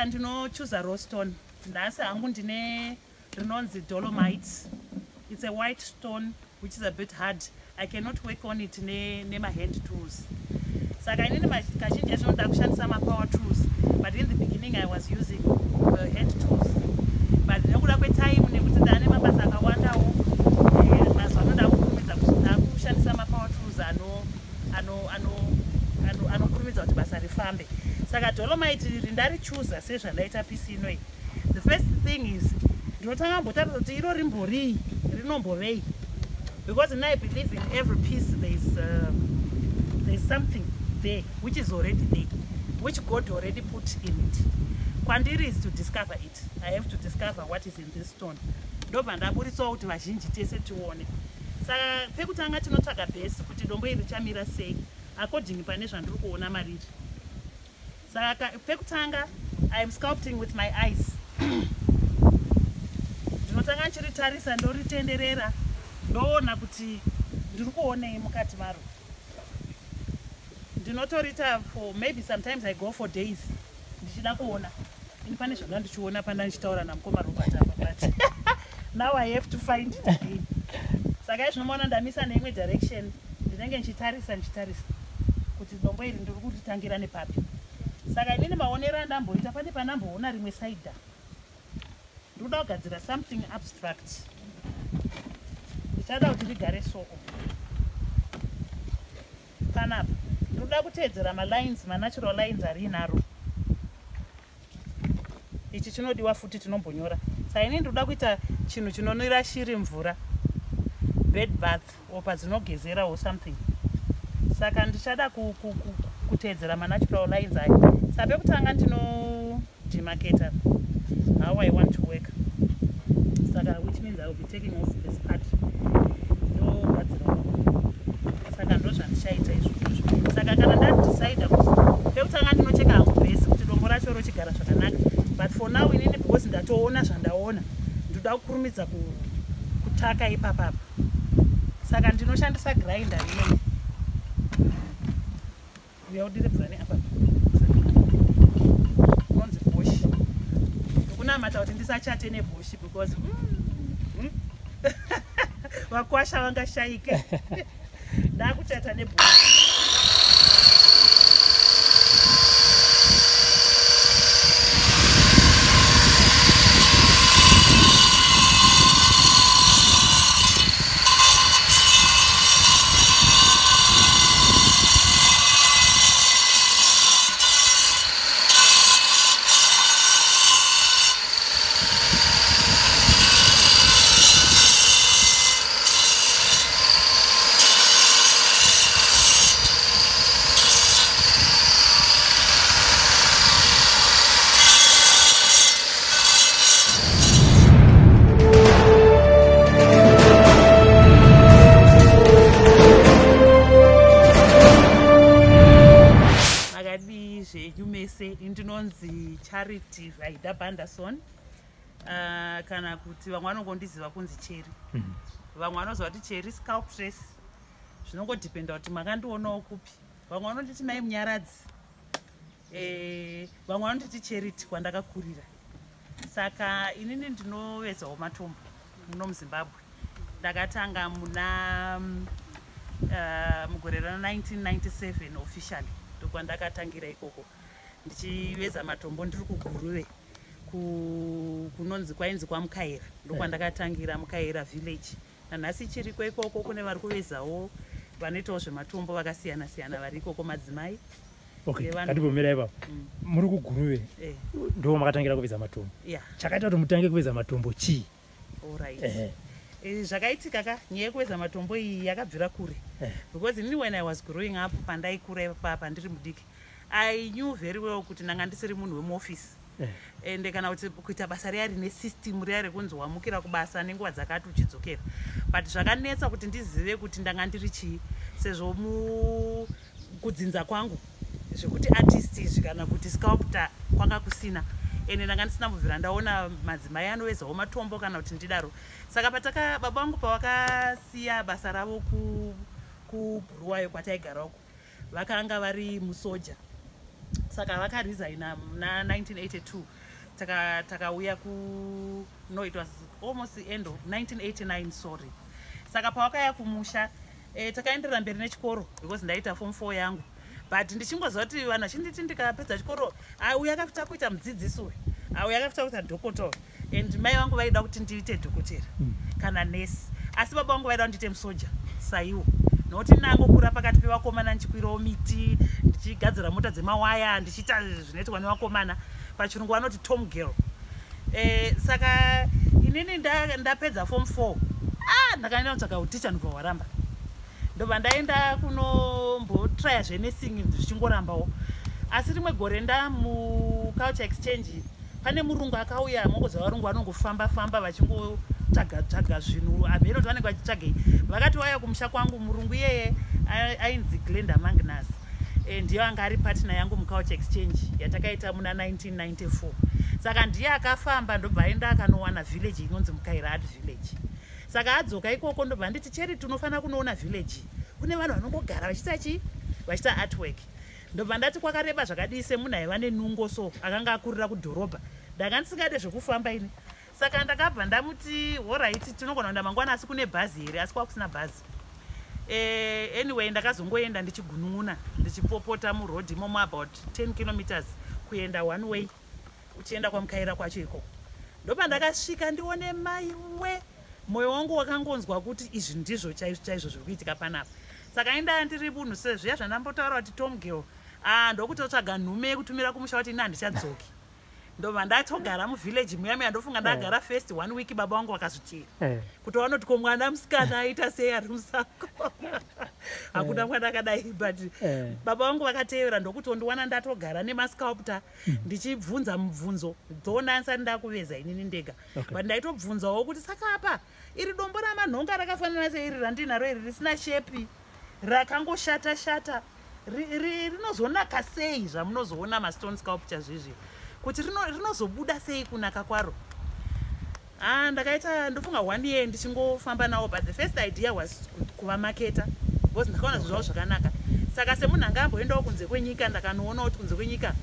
Ndinochuza raw stone. Nhasi hangu ndine rinonzi dolomite. It's a white stone which is a bit hard. I cannot work on it nemahand tools. Saka inini kazhinji yacho ndoda kushandisa mapower tools, but in the beginning I was using hand tools, but nekuda kwetime, nekuti ndaane mabasa akawandawo, mazuva anoda kukurumidza, ndakushandisa mapower tools anokurumidza kuti basa rifambe. Saka dolomite iri ndarichuza sezvandaita piece inoi. The first thing is ndinotanga mbotarisa kuti iro rimborii, rinombovei, because I believe in every piece there's something there which is already there, which God already put in it. Kwandiri is to discover it. I have to discover what is in this stone. Ndobva ndaburitsawo kuti vazhinji tese tione. Saka pekutanga tinotsvaga base, kuti dombo iri richamira sei according pane zvandiri kuona mariri. Saka pekutanga I am sculpting with my eyes. Ndinotanga ndichiritarisa, ndoritenderera, ndoona kuti ndiri kuonei mukati maro. Ndinotorita for maybe sometimes I go for days ndichida kuona. Ini pane zvanga ndichiona panda ndichitaura namukoma Robert apa, but now I have to find it again. Saka izvinomaona ndamisa neimwe direction, ndinenge ndichitarisa, ndichitarisa kuti dombo iri ndiri kuritangira nepapi. Saka inini maonero andamboita, pane pandamboona rimwe side. Ndikuda kugadzira something abstract. Ndichada kuti rigare soko panapa. Ndinoda kuteedzera malines, manatural lines ari inaro. Ichi chinodiwa futi, tinombonyora. Saka inini ndinoda kuita chinhu chinonwira shiri mvura, bird bath or padzinogezera or something. Saka ndichada kuteedzera manatural lines aya. Saka pekutanga ndinodemarcata how I want to work. Saka which means I will be taking off this part, ndogadzirawo. Saka ndo zvandichaita izvozvo. Saka kana ndadecida kuti pekutanga ndinocheka hangu base kuti dombo racho rochigara zvakanaka, but for now inini, because ndatoona zvandaona, ndoda kukurumidza kutaka ipapapa. Saka ndinoshandisa grinder rinoi. Uya udire mvura neapapa, unonzi Bosch. Ndikunamata kuti ndisachate neBosch because vakwasha vangashayike. Ndakuchata neBosch. Makadii zvenyu mese? Ndinonzi Charity Vaida Banderson, kana kuti vamwe vanongondiziva kunzi Cheri. Vamwe vanoziva kuti Cheri Sculptress. Zvinongodhipenda kuti makandionawo kupi. Vamwe vanonditi Mai Munyaradzi, vamwe vanonditi Charity kwandakakurira. Saka inini ndinovezawo matombo muno muZimbabwe. Ndakatanga muna mugore ra1997 officially, ndokwandakatangira ikoko ndichiveza matombo ndiri kuGuruve, kunonzi kwainzi kwaMukaira. Ndokwandakatangira, Mukaira village. Nanhasi chiriko ikoko, kune vari kuvezawo, vanoitawo zvematombo vakasiyana siyana vari ikoko, madzimai. Okay, ngatimbomira ipapo. Muri kuGuruve, ndo makatangira kuveza matombo? Yeah. Chakaita kuti mutange kuveza matombo chii? Alright. Zvakaitika ka, nyaya yekuveza matombo iyi yakabvira kure, because inini when I was growing up, pandaikura ipapa ndiri mudiki, I knew very well kuti ndanga ndisiri munhu wemuofisi ende kana kuti kuita basa riya rine system, riya rekunzi wamukira kubasa nenguva dzakati uchidzokera. But zvakanetsa kuti ndizive kuti ndanga ndiri chii, sezvo kudzinza kwangu zvekuti artist izvi kana kuti sculptor kwanga kusina, ende ndanga ndisina kubvira ndaona madzimai anovezawo matombo kana kuti ndidaro. Saka pataka baba vangu pavakasiya basa ravo kuBhuruwayo kwataigara uko, vakanga vari musoja. Saka vakaresigna muna 1982. Takauya ku, no, it was almost the end of 1989, sorry. Saka pavakauya kumusha, takaenderera mberi nechikoro because ndaita form 4 yangu, but ndichingoziva kuti vanhu vachinditi ndikapedza chikoro, auya akafuta kuita mudzidzisi uyu, auya akafuta kuita dhokota. And mai vangu vaida kuti ndiite dhokotera kana nesi, asi baba vangu vaida kuti ndiite musoja saiwo, nokuti ndangokura pakati pevakomana, ndichikwirawo miti, ndichigadzira mota dzemawaya, ndichiita zvinoitwa nevakomana. Pachirungu vanoti tom girl. Saka inini ndapedza form 4, ndakaenda kutsvaga uticha, ndobva waramba. Ndobva ndaenda kunombotraya zvenursing, zvichingorambawo. Asi rimwe gore ndamuculture exchange, pane murungu akauya. Mongoziva varungu vanongofamba famba vachingotsvaga tsvaga zvinhu, hameno kuti vanenge vachitsvagei. Vakati wauya kumusha kwangu. Murungu iyeye ainzi Glenda Magnus. Ndiyo anga ari partner yangu muculture exchange yatakaita muna 1994. Saka ndiye akafamba, ndobva aenda akanowana village inonzi Mukaira Art Village. Saka adzoka ikoko, ndobva nditi, "Charity, unofanira kunoona village kune vanhu vanongogara vachiita chi vachiita artwork." Ndobva ndati, "Kwakareba zvakadii?" Semunhu aiva nenungo, so akanga akurira kudhorobha, ndanga ndisingade zvekufamba ini. Saka ndakabva ndamuti, "Alright, tinogona kuenda mangwana, asi kune bhazi here?" Asi kwakusina bhazi. Anyway, ndakazongoenda ndichigunun'una, ndichipopota murodhi imomo, about 10 kilometers kuenda one way, uchienda kwaMukaira kwacho ikoko. Ndopandakasvika ndione, maiwe, mwoyo wangu wakangonzwa kuti izvi ndizvo chaizvo chaizvo zviri kuitika panapa. Saka indaa ndiri bunhu sezviya zvandambotaura kuti tom girl, ndokutotsvaga nhume yekutumira kumusha kuti ini handichadzoki. Ndobva ndatogara muvillage muya muya. Ndofunga ndagara first one week, baba vangu vakazotera kuti vanoti, "Ko mwana musikana aita sei ari musango? Hakuna mwana akadai." But baba vangu vakatevera, ndokutondiwana ndatogara nemasculptor, ndichibvunza mubvunzo. Dhoona ndisati ndakuveza inini ndega, but ndaitobvunzawo kuti, "Saka apa iri dombo ramanhonga rakafanana seiri randinaro iri, risina shape, rakangoshata shata, rinozonaka sei zvamunozoona mastone sculpture zvezvi, kuti rinozobuda sei kunaka kwaro?" Ndakaita, ndofunga, one year ndichingofamba nawo. But the first idea was kuvamaketa because ndakaona zvinhu zvavo zvakanaka. Saka semunhu anga amboendawo kunze kwenyika, ndakanoona kuti kunze kwenyika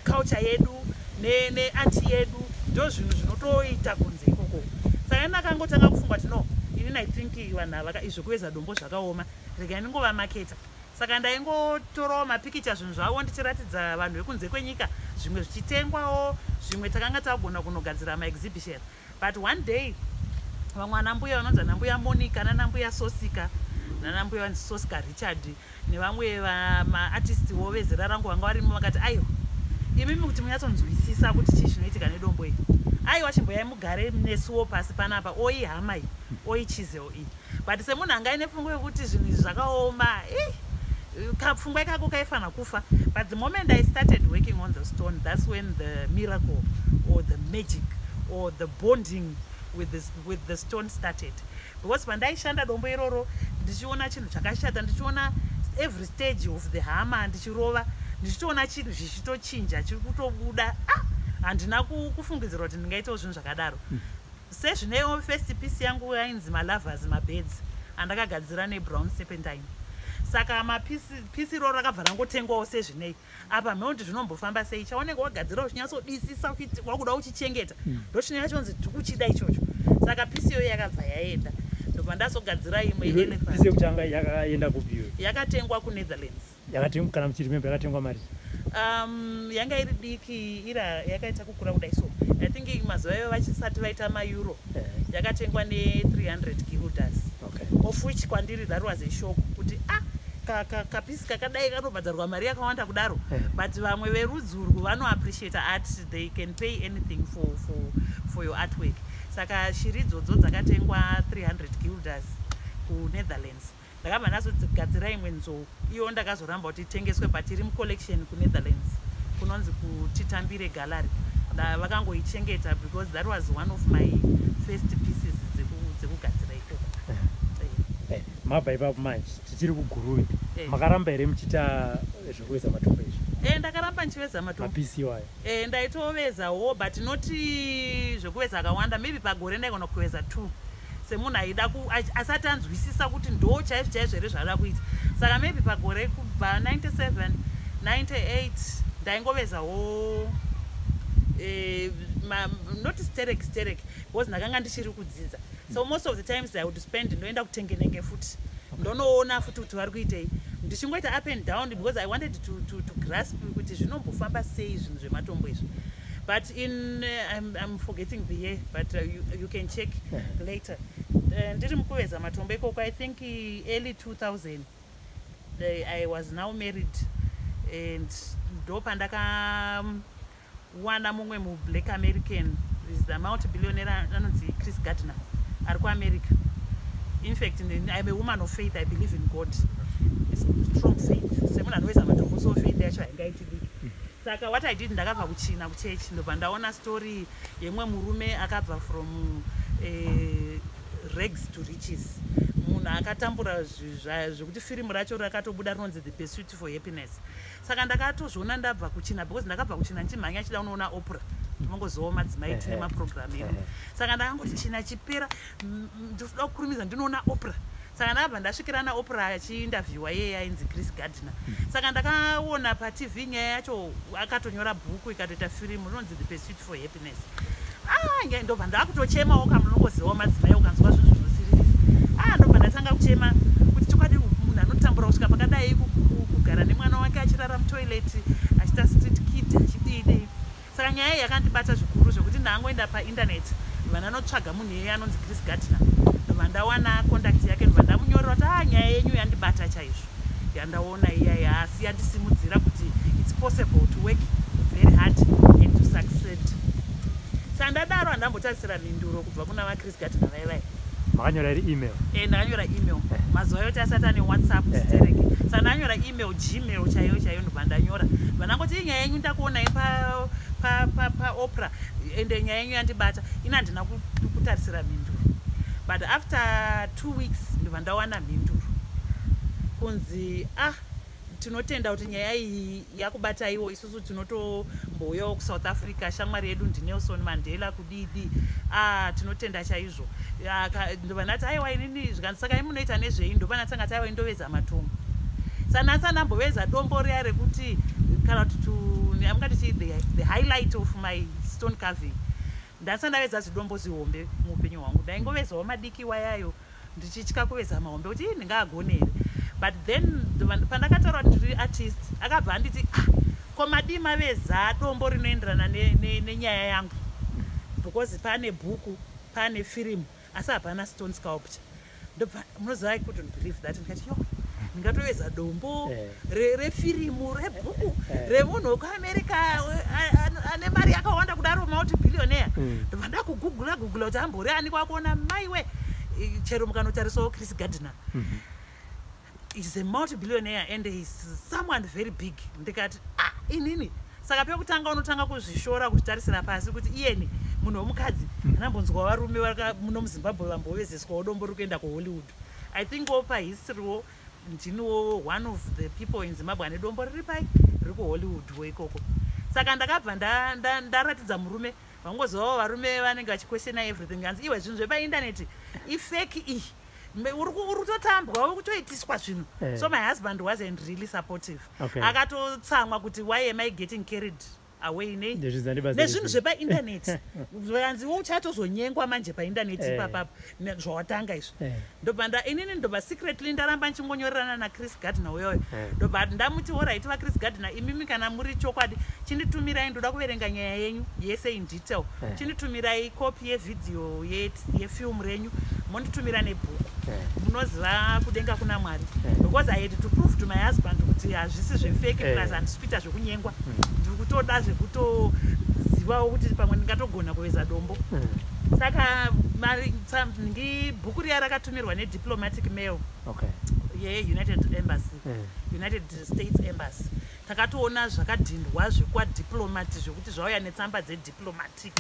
culture yedu neart yedu ndo zvinhu zvinotoita kunze ikoko. Saka ndakangotanga kufunga kuti, no, inini I think vanhu ava, izvo kuveza dombo zvakaoma, regai ndingovamaketa. Saka ndaingotorawo mapikicha, zvinhu zvavo, ndichiratidza vanhu vekunze kwenyika, zvimwe zvichitengwawo, zvimwe takanga tagona kunogadzira maexhibition. But one day vamwe anambuya vanonzi anambuya Monica nanambuya Sosika, nanambuya vanzi Sosika Richard, nevamwe maartistwo vezera rangu vanga varimo, vakati, "Aiwa, imimi, kuti munyatsonzwisisa kuti chii chinoitika nedombo iri, aiwa, chimboyai mugare nesuwo pasi panapa, oi hama iyi, oi chisel iyi." But semunhu anga aine pfungwa yekuti zvinhu izvi zvakaoma, kapfungwa ikako kaifanira kufa. But the moment I started working on the stone, that's when the miracle or the magic or the bonding with the stone started, because pandaishanda dombo iroro, ndichiona chinhu chakashata, ndichiona every stage of the hammer, ndichirova, ndichitoona chinhu zvichitochinja, chiri kutobuda. Handina kufungidzira kuti ndingaitawo zvinhu zvakadaro. Sezvinewo first piece yangu yainzi malovers, mabeds andakagadzira nebrown serpentine. Saka mapisi iroro rakabva rangotengwawo. Sezvinei apa mheuti zvinombofamba sei, chaunenge wagadzira uchinyatsodisisa, wakuda uchichengeta, ndochinenge chonzi tikuchida ichocho. Saka piece iyoyo yakabva yaenda, ndobva ndazogadzira imwe. Piece yekutanga yakaenda kupi iyoyo? Yakatengwa kuNetherlands. Yakatengwa, kana muchiremembe, yakatengwa mari? Yanga iri diki, ira yakaita kukura kudai. So I think mazuva ivo vachisati vaita maeuro, yakatengwa ne300 guilders, of which kwandiri that was a shock kuti kapiece kakadai kanobhadharwa mari yakawanda kudaro. But vamwe verudzi urwu vanoappreciate art. They can pay anything for your artwork. Saka shiri idzodzo dzakatengwa 300 guilders kuNetherlands. Ndakabva ndazogadzira imwe nzou, iyo ndakazoramba kuti itengeswe, but iri mucollection kuNetherlands, kunonzi kuTitambire Gallery. Vakangoichengeta because that was one of my first pieces dzekugadzira ikoko. Mabva ipapo manje, tichiri kuGuruve, makaramba here muchiita zvekuveza matombo izvi? Ndakaramba ndichiveza matombo. Mapisi iwayo? Ndaitovezawo, but noti zvekuveza akawanda. Maybe pagore ndaigona kuveza two, semunhu aida asati anzwisisa kuti ndo chaizvo chaizvo here zvaada kuita. Saka maybe pagore, kubva 97, 98. Ndaingovezawo not sterek sterek, because ndakanga ndichiri kudzidza. So most of the times I would spend, ndoenda kuTengenenge futi, ndonoona futi kuti vari kuitei, ndichingoita up and down, because I wanted to grasp kuti zvinombofamba sei zvinhu zvematombo izvi. But in I'm forgetting the year, but you can check later. Ndiri mukuveza matombo ikoko, I think early 2000, I was now married, and ndo pandakawana mumwe mublack American, is the multi-billionaire, anonzi Chris Gardner, ari kuAmerica. In fact, I'm a woman of faith. I believe in God, strong faith. Semunhu anoveza matombo, so faith yacho haingaiti diki. Saka what I did, ndakabva kuchina kuchechi, ndobva ndaona story yemwe murume akabva from rags to riches, munhu akatambura zvekuti firimu racho rakatobuda, rinonzi The Pursuit for Happiness. Saka ndakatozviona ndabva kuchina, because ndakabva kuchina ndichimhanya chida kunoona Oprah. Tinongozivawo madzimai tine maprogramu edu. Saka ndakangoti china chipera, ndinoda kukurumidza ndinoona Oprah. Saka ndakabva ndasvikira naOprah achiinterviewa iyeye ainzi Chris Gardner. Saka ndakaona paTV nyaya yacho, akatonyora bhuku, ikatoita firimu rinonzi The Pursuit for Happiness. Ah, ndobva ndakutochemawo. Kamunongozivawo madzimai, ukanzwa zvinhu zvinosiririsa, ah, ndobva ndatanga kuchema kuti chokwadi munhu anotambura kusvika pakadai, kugara nemwana wake achirara mutoilet, achiita street kid, achidii. Saka nyaya iyi yakandibata zvikuru, zvekuti ndangoenda painternet, ndobva ndanotsvaga munhu iyeye anonzi Chris Gardner, ndobva ndawana contact yake, ndobva ndamunyorera kuti, "A, nyaya yenyu yandibata chaizvo yandaona iyai, asi yandisimudzira kuti it's possible to work very hard and to succeed." Saka ndadaro, handambotarisira mhinduro kubva kuna vaChris Gardner vaivai. Makanyora iri email? E, ndakanyora email. Mazuva yoti asati ane WhatsApp stereke. Saka ndanyora email, Gmail chaiyo chaiyo. Ndobva ndanyora, bva ndangoti, "Inyaya yenyu ndakuonai paOprah, ende nyaya yenyu yandibata." Ina handina kutarisira mhinduro, but after 2 weeks ndobva ndawana mhinduro kunzi, "Ah, tinotenda kuti nyaya iyi yakubataiwo. Isusu tinotombouyawo kuSouth Africa, shamwari yedu ndiNelson Mandela kudidi. Ah, tinotenda chaizvo." Ndobva ndati, "Aiwa, inini," zvikanzi, "Saka imunoita nezvei?" Ndobva ndatanga ti, "Aiwa, indoveza matombo." Saka ndamboveza dombo riya rekuti, kana kuti amungati chii, the highlight of my stone carving. Ndasati ndaveza zidombo zihombe muupenyu hwangu. Ndaingovezawo madiki wayayo, ndichitya kuveza mahombe kuti ii ndingaagone here. But then pandakataura kuti ndiri artist, akabva anditi, "Ah, ko madii maveza dombo rinoenderana nenyaya yangu? Because pane bhuku, pane firimu, asi hapana stone sculpture." Ndobva, munoziva, I couldn't believe that. Ndikati, "Yo, ndingatoveza dombo refirimu, rebhuku, remunhu wekuAmerica ane mari yakawanda kudaro, multi billionaire?" Ndobva ndakugugula gugula kuti ambori ani, kwakuona maiwe. Chero mukanotarisawo, Chris Gardner is a multi-billionaire and he's someone very big. Ndikati, "Ah, inini." Saka pekutanga unotanga kuzvishora, kuzvitarisira pasi kuti iyeni munhu womukadzi, anambonzwa varume muno muZimbabwe vambovezeswawo dombo riri kuenda kuHollywood. I think wo pahistorywo ndiniwo one of the people in Zimbabwe ane dombo riri pai, riri kuHollywood wo ikoko. Saka ndakabva ndaratidza murume. Vangozivawo varume vanenge vachiquestiona everything. Anzi, "Iwe, zvinhu zvepaindaneti ifake iyi, uri kutotambwa, uri kutoitiswa zvinhu." So my husband wasn't really supportive. Akatotsamwa kuti, "Why am I getting carried away nei Ndezvizani basa nezvinhu rese. zvepaindaneti?" Vanzi, "Wo uchatozonyengwa manje paindaneti ipapapo zvawatanga izvi." Ndobva inini ndobva secretly ndaramba ndichingonyorerana naChris Gardner uyoyo. Ndobva ndamuti, "Alright, vaChris Gardner, imimi kana muri chokwadi, chinditumirai, ndoda kuverenga nyaya yenyu yese in detail. Chinditumirai kopi yevhidhiyo yefilm renyu, monditumira nebhuku." Munoziva kudenga kuna Mwari, because I had to prove to my husband kuti hazvisi zvefake. Plus handisi kuita zvekunyengwa, ndiri kutoda zvekutozivawo kuti pamwe ndingatogona kuveza dombo. Saka bhuku riya rakatumirwa nediplomatic mail yeUnited Embassy, United States Embassy. Takatoona zvakadhindwa zvekwadiplomat, zvekuti zvauya netsamba dzediplomatic.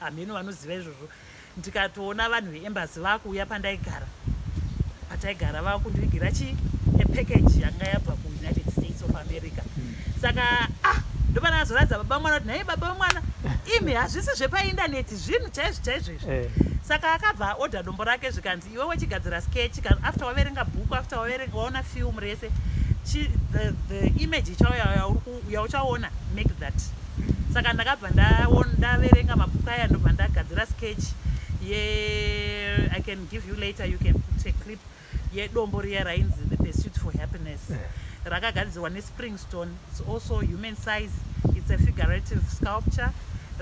Hameno vanoziva izvozvo. Ndikatoona vanhu veembassy vakuuya pandaigara, pataigara, vakundivigira chi apackage yanga yabva kuUnited States of America. Saka ah, ndopana azoratidza baba mwana kuti, "Nhai baba mwana, imi hazvisi zvepaindaneti, zvinhu chaizvo chaizvo izvi." Saka akabva aodha dombo rake, zvikanzi, "Iwe wechigadzira sketch after waverenga bhuku, after waverenga, waona film rese." The image ichauya yauchaona, make that. Saka ndakabva ndaverenga mabhuku aya, ndobva ndagadzira sketch ye, I can give you later, you can put a clip yedombo riya rainzi The Pursuit for Happiness. Rakagadzirwa nespringstone. It's also human size. It's a figurative sculpture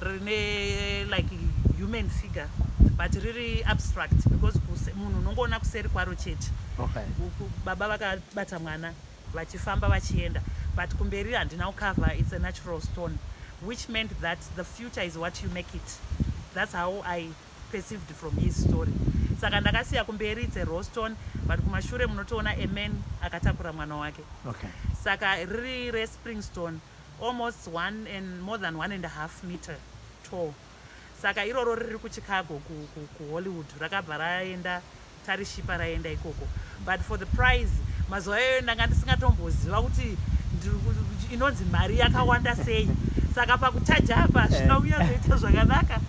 rine like human figure, but riri abstract because munhu unongoona kuseri kwaro chete. Baba vakabata mwana vachifamba vachienda, but kumberi handina kucover. It's a natural stone, which meant that the future is what you make it. That's how I perceived from his story. Saka ndakasiya kumberi, it's a raw stone, but kumashure munotoona a man akatakura mwana wake. Saka riri respringstone, almost one and more than 1.5 meter tall. Saka iroro riri kuChicago, kuHollywood. Rakabva raenda, tarishipa raenda ikoko. But for the price, mazuva iyoyo ndanga ndisingatomboziva kuti inonzi mari yakawanda sei. Saka pakuchaja apa hazvina kunyatsoita zvakanaka.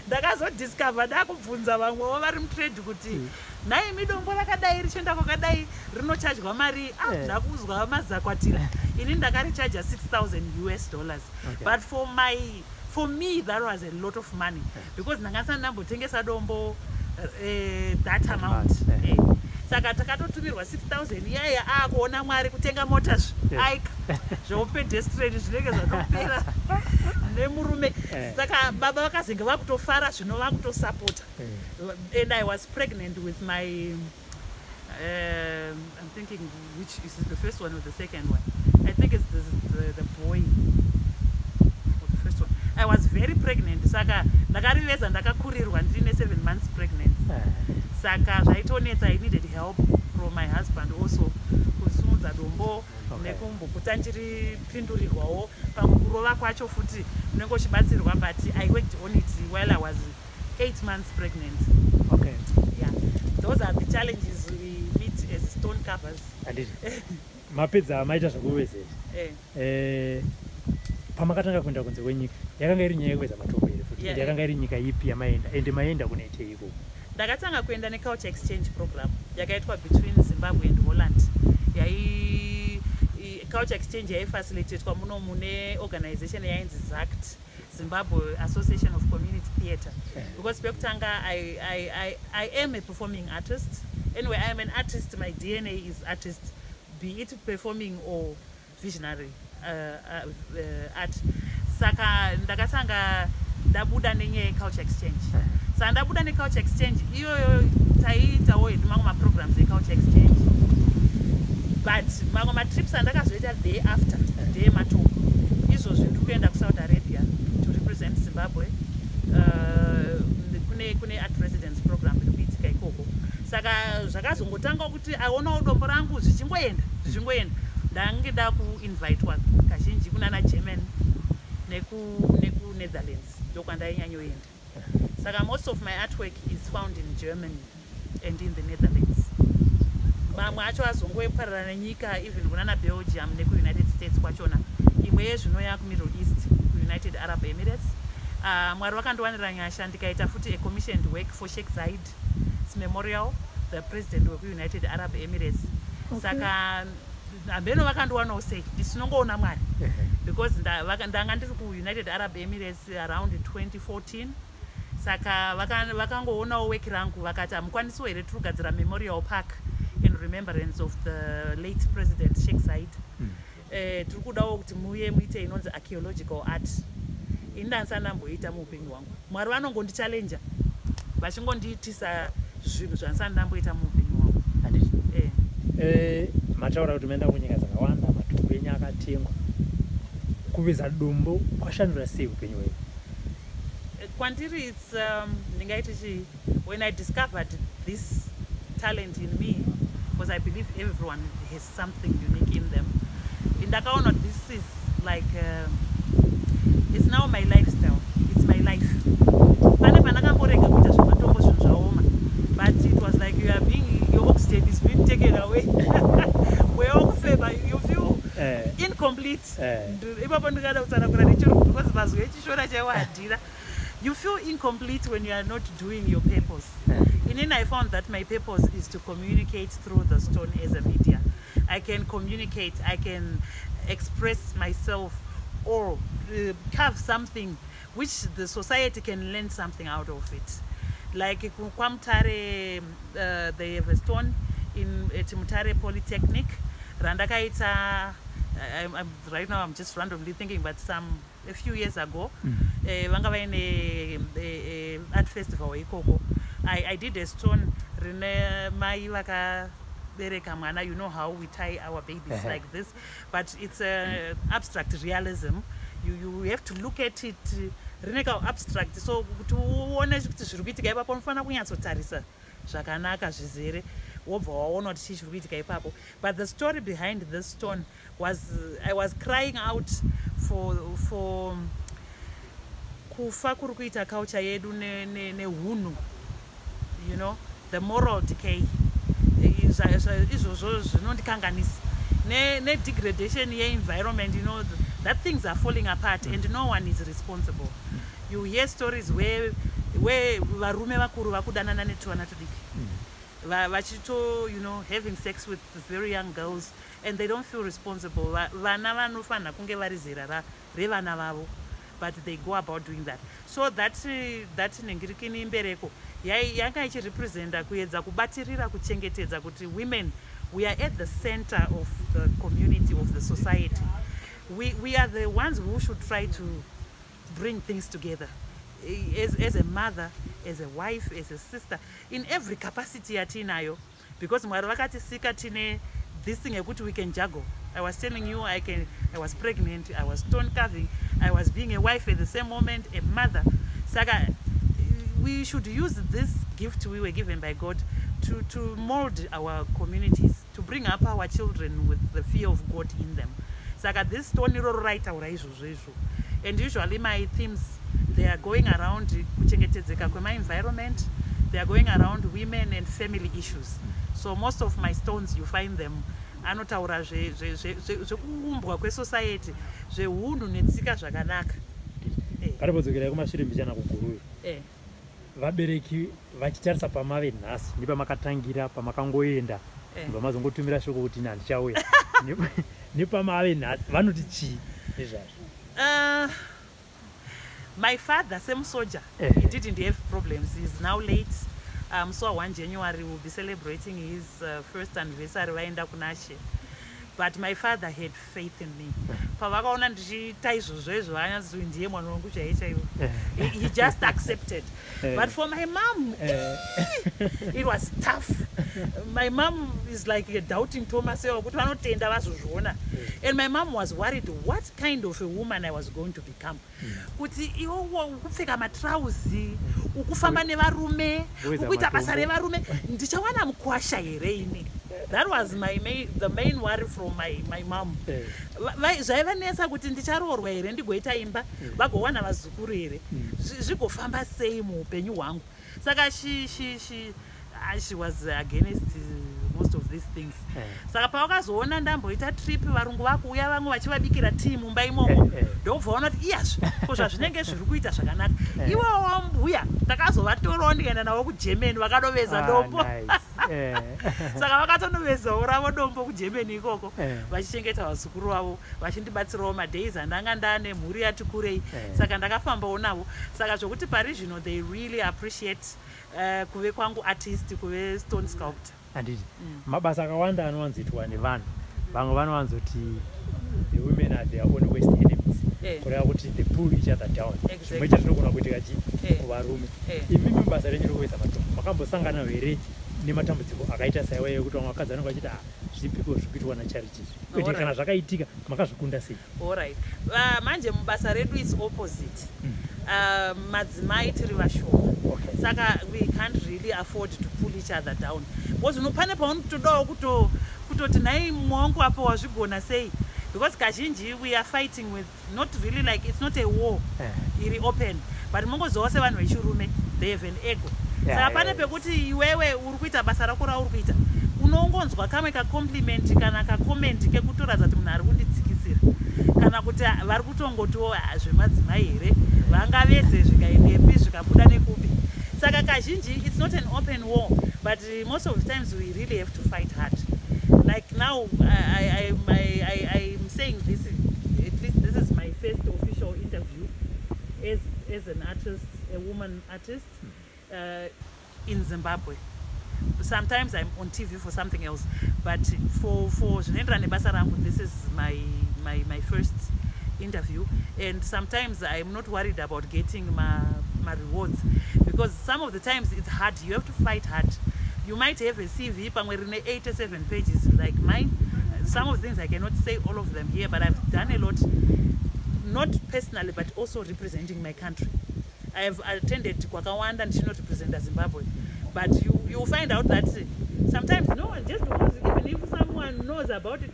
Ndakazodiscover ndakubvunza vamwewo vari mutrade kuti, "Nhai, midombo rakadai richienda kwakadai rinochajwa mari?" Ah, ndakuzwa mazakwatira. Ini ndakarichaja 6000 US dollars. But for me that was a lot of money because ndanga ndisati ndambotengesa dombo that amount. Saka takatotumirwa 6000 iyaya. Akuona Mwari kutenga mota aika zveupedestrian zvinenge zvatopera nemurume. Saka baba vakazenge vakutofara zvino, vakutosapota. And I was pregnant with my I'm thinking which is it, the first one or the second one? I think it's the boy or the first one. I was very pregnant. Saka ndakariveza ndakakurirwa ndine 7 months pregnant. Saka zvaitonetsa. I needed help from my husband also kusimudza dombo nekumbokuta ndiripindurirwawo pakurova kwacho futi unenge uchibatsirwa, but I worked on it while I was 8 months pregnant. Yeah, those are the challenges we meet as stone carvers. Handiti mapedza maita zvekuveza izvi? Eh. Pamakatanga kuenda kunze kwenyika, yakanga iri nyaya yekuveza matombo here futi? Yeah. Ende yakanga iri nyika ipi yamaenda, ende maenda kunoitei ikoko? Ndakatanga kuenda neculture exchange program yakaitwa between Zimbabwe and Holland. Yai culture exchange yaifacilitatwa muno mune organization yainzi ZACT, Zimbabwe Association of Community Theatre. Because pekutanga I am a performing artist. Anyway, I am an artist. My DNA is artist, be it performing or visionary art. Saka ndakatanga ndabuda nenyaya yeculture exchange. Saka ndabuda neculture exchange iyoyo, taiitawo hedu mamwe maprograms eculture exchange, but mamwe matrips andakazoita day after ndeematombo. Izvozvi ndiri kuenda kuSaudi Arabia to represent Zimbabwe. Kune art residence program iri kuitika ikoko. Saka zvakazongotanga kuti aonawo dombo rangu zvichingoenda zvichingoenda, ndange ndakuinvitwa kazhinji kunana German nekuNetherlands, ndokwandainyanya. Saka most of my artwork is found in Germany and in the Netherlands. Mamwe acho azongoparara nenyika, even kunana Belgium nekuUnited States kwachona. Imwe yezvino yakuMiddle East, kuUnited Arab Emirates. Mwari vakandiwanira nyasha, ndikaita futi a commissioned work for Sheikh Zayed Memorial, the president wekuUnited Arab Emirates. Saka hambeno vakandiwanawo sei, ndisinongoona Mwari, because ndanga ndiri kuUnited Arab Emirates around 2014. Saka vakangoonawo work rangu, vakati, "Hamukwanisiwo here, tiri kugadzira memorial park in remembrance of the late President Sheikh Zayed. Tiri kudawo kuti muye muite inonzi archaeological art." Ini ndandisati ndamboita muupenyu hwangu. Mwari vanongondichallenja vachingondiitisa zvinhu zvandisati ndamboita muupenyu hwangu. Handiti Eh. Mataura kuti maenda kunyika dzakawanda, matombo enyu akatengwa. Kuveza dombo kwashandura sei upenyu hwenyu? Kwandiri it's ndingaiti chii, when I discovered this talent in me, because I believe everyone has something unique in them, ndakaona kuti this is like it's now my lifestyle, it's my life. Pane pandakamborega kuita zvematombo, zvinhu zvaoma, but it was like you are being, your oxygen is being taken away, mweya wokufema, you feel incomplete. Ipapo ndingada kutsanangura nechirungu because mazwi echishona chaiwo handina. You feel incomplete when you are not doing your purpose. Inini I found that my purpose is to communicate through the stone as a media. I can communicate, I can express myself or carve something which the society can learn something out of it. Like kwaMutare, they have a stone in at Mutare Polytechnic randakaita. Right now I'm just randomly thinking, but some a few years ago, vanga vaine art festival ikoko. I did a stone rine mai vakabereka mwana. You know how we tie our babies like this, but it's a abstract realism. You have to look at it, rine ka abstract, so kuti uone kuti zviri kuitika ipapo unofanira kunyatsotarisa zvakanaka zvizere, wobva waona kuti chii chiri kuitika ipapo. But the story behind this stone was I was crying out for kufa kuri kuita culture yedu nehunhu, the moral decay. Izvozvo zvinondikanganisa, nedegradation yeenvironment, that things are falling apart and no one is responsible. You hear stories where varume vakuru vakudanana netuvana tudiki, vachito having sex with very young girls, and they don't feel responsible. Vana vanofanira kunge vari zera revana vavo, but they go about doing that. So that nhingirikini imbereko yanga ichirepresenta kuedza kubatirira, kuchengetedza kuti women, we are at the center of the community, of the society. We are the ones who should try to bring things together as a mother, as a wife, as a sister, in every capacity yatinayo, because Mwari vakatisika tine this thing yekuti we can juggle. I was telling you, I was pregnant, I was stone carving, I was being a wife at the same moment, a mother. Saka we should use this gift we were given by God to mold our communities, to bring up our children with the fear of God in them. Saka this stone iroro raitaura izvozvo izvo. And usually my themes, they are going around kuchengetedzeka kwemaenvironment, they are going around women and family issues. So most of my stones, you find them anotaura zvekuumbwa kwesociety, zveunhu netsika zvakanaka. Ngatimbodzokera kumashure mbichana kuGuruve. Vabereki vachitarisa pamave nhasi nepamakatangira, pamakangoenda, pamazongotumira shoko kuti ini handichauya, nepamave nhasi, vanoti chii nezvazvo? My father, semusoja, he didn't have problems. He's now late. So 1 January we'll be celebrating his first anniversary vaenda kunaShe. But my father had faith in me. Pavakaona ndichiita izvozvo izvo, vanyatsoti ndiye mwana wangu chaiye chaivo. He just accepted. But for my mom, it was tough. My mom is like a doubting Thomas wekuti vanotenda vazozviona. And my mom was worried what kind of a woman I was going to become, kuti iwo ukupfeka matrauzi, ukufamba nevarume, Kuweza ukuita basa matombo. revarume, ndichawana mukwasha here ini? That was the main worry from my mom. Zvaivanetsa kuti ndicharoorwa here, ndigoita imba, vagowana vazukuru here, zvigofamba sei muupenyu hwangu. Saka she was against most of these things. Saka pavakazoona ndamboita trip, varungu vakuuya, vamwe vachivabikira tii mumba imomo, ndobva vaona kuti iyazve ko zvazvinenge zviri kuita zvakanaka. Ivowo mbuya ndakazovatorawo ndikaenda navo kuGermany, vakadoveza dombo. Nice. Saka vakatonovezawo ravo dombo kuGermany ikoko, vachichengeta vazukuru vavo, vachindibatsirawo madays andanga ndane mhuri yati kurei. Saka ndakafambawo navo. Saka zvokuti pari zvino they really appreciate kuve kwangu artist, kuve stone sculptor. Handiti mabasa akawanda anowanzoitwa nevanhu, vamwe vanowanzoti the women are their own worst enemies, kureva kuti they pull each other down. Zvimwe chazvinogona kuitika chi kuvarume. Imimi basa renyu rokuveza matombo, makambosangana here nematambudziko akaita saiwayo ekuti vamwe vakadzi vanenge vachiti, "Ah, zvipiko zviri kuitwa naCharity?" Ende kana zvakaitika, makazvikunda sei? Alright. Manje mubasa redu is opposite. Madzimai tiri vashoma, saka we can't really afford to pull each other down, because pane paunotodawo kutoti nhai mumwe wangu, apo wazvigona sei? Because kazhinji we are fighting with, not really, like, it's not a war iri open, but mongozivawo sevanhu vechirume, they have an ego. Saka pane pekuti iwewe uri kuita basa rako rauri kuita, unongonzwa kamwe kacompliment kana kacomment kekutoratidza kuti munhu ari kunditsikisira, kana kuti vari kutongotiwo, "Ah, zvemadzimai here, vangaveze zvikaendepi, zvikabuda nekupi?" Saka kazhinji it's not an open war, but most of the times we really have to fight hard. Like now, I'm saying this, at least this is my first official interview as an artist, a woman artist in Zimbabwe. Sometimes I'm on TV for something else, but for zvinoenderana nebasa rangu, this is my first interview. And sometimes I'm not worried about getting my rewards, because some of the times it's hard. You have to fight hard. You might have a CV pamwe rine 87 pages like mine. Some of the things I cannot say all of them here, but I've done a lot, not personally, but also representing my country. I have attended kwakawanda ndichinorepresenta Zimbabwe, but you find out that sometimes no one, just because even if someone knows about it,